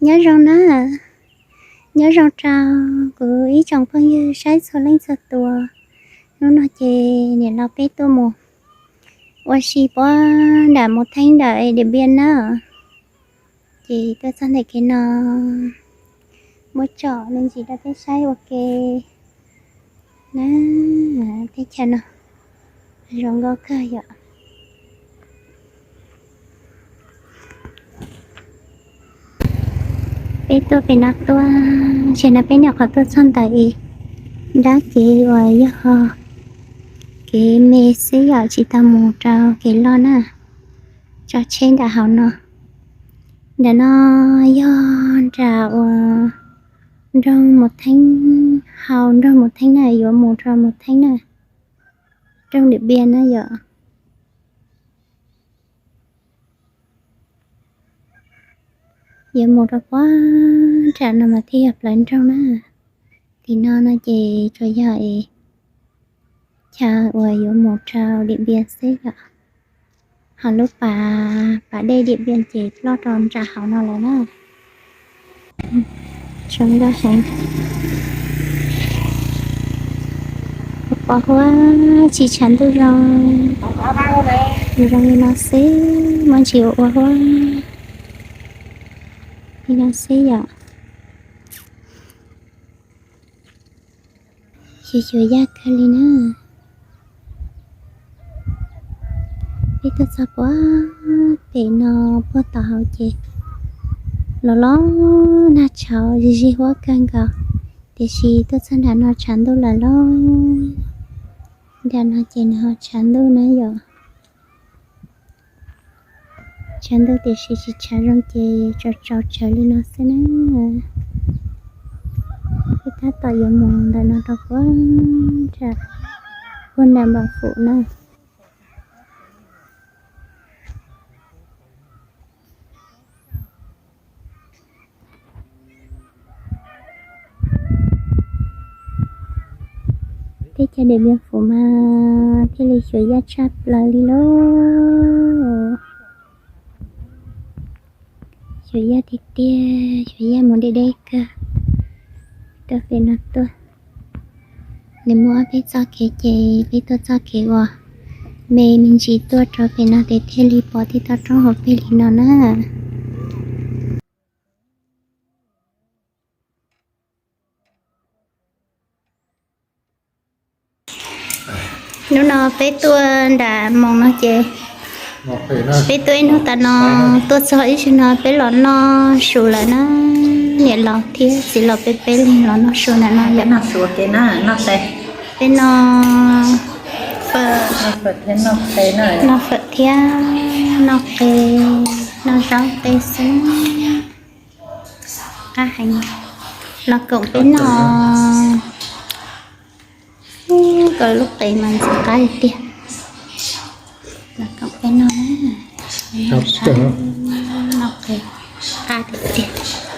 Nyob zoo na, nyob zoo rau kuv ib tsoom phooj ywg saib txhua leej txhua tus. Hnub no ces niam laus peb tuaj mus ua si puag nram Mus Theeb ntawm Diam Npiam na. Ces tuaj txog ntawm kev no muab tsom me ntsis rau peb saib ua ke na. Teb chaws no zoo nkauj kawg yom. Peb tuaj pem no tuaj, tam sim no peb nyuam qhuav tuaj txog ntawm ib nrab kev uas yog kev me xwb yom, tsis tau mus rau kev loj na. Tso tsheb nram hauv no. Ntawm no yog nram uas nroog Mus Theeb, hauv nroog Mus Theeb na, yuav mus rau Mus Theeb na, nroog Diam Npiam na yom. Yuav mus rau puag nram no mas thiaj yog plawv nroog na. Tim no no ces tsuas yog es chaw uas yuav mus rau Diam Npiam xwb yom. Ho lub pas, pas dej Diam Npiam ces ploj rau nram hauv no lawm na. Zoo nkauj heev. Pos huab tsis tshav ntuj zoo, zoo li no xwb, muaj ntsis ua ua huab li no xwb yom. Xyuas xyuas yaj kawg li na. Peb tuaj txog puag pem no puag tom hauv ces los los nag tshauv zij zij huab kawg nkaus, tiam sis tuaj txog nram no tshav ntuj lawm lauj. Nram no ces nws ho tshav ntuj na yom. Tshav ntuj tiam sis tsis tshav zoo ces tsaus tsaus tsawv li no xwb na. Peb tab tom yuav mus ntawm no rau puag nram, puag nram Npam Fum na. Teb chaws Diam Npiam Fum mas thiaj li xyuas yaj tshaj plaws li lauj. Xyuas yaj tiag tiag, xyuas yaj mus deb deb kawg. Tuaj pem no tuaj, nws muaj ob peb txoj kev ces peb tuaj txoj kev uas me me ntsis tuaj rau pem no ces thiaj li pom tib toj roob hauv pes li no na. Hnub no peb tuaj nram moos no ces peb tuaj ib hnub tas no, tuaj txog ib zaug no peb los noj su lawm na. Niam laus thiab txiv laus peb peb leeg los noj su ntawm no yom. Peb noj fawm, noj fawm thiab noj qe, noj zaub qe xwb. Qab heev. Los koom peb noj. Koj lub qe mas ntxim qab tiag. Los koom peb noj na. Noj qe qab tiag tiag.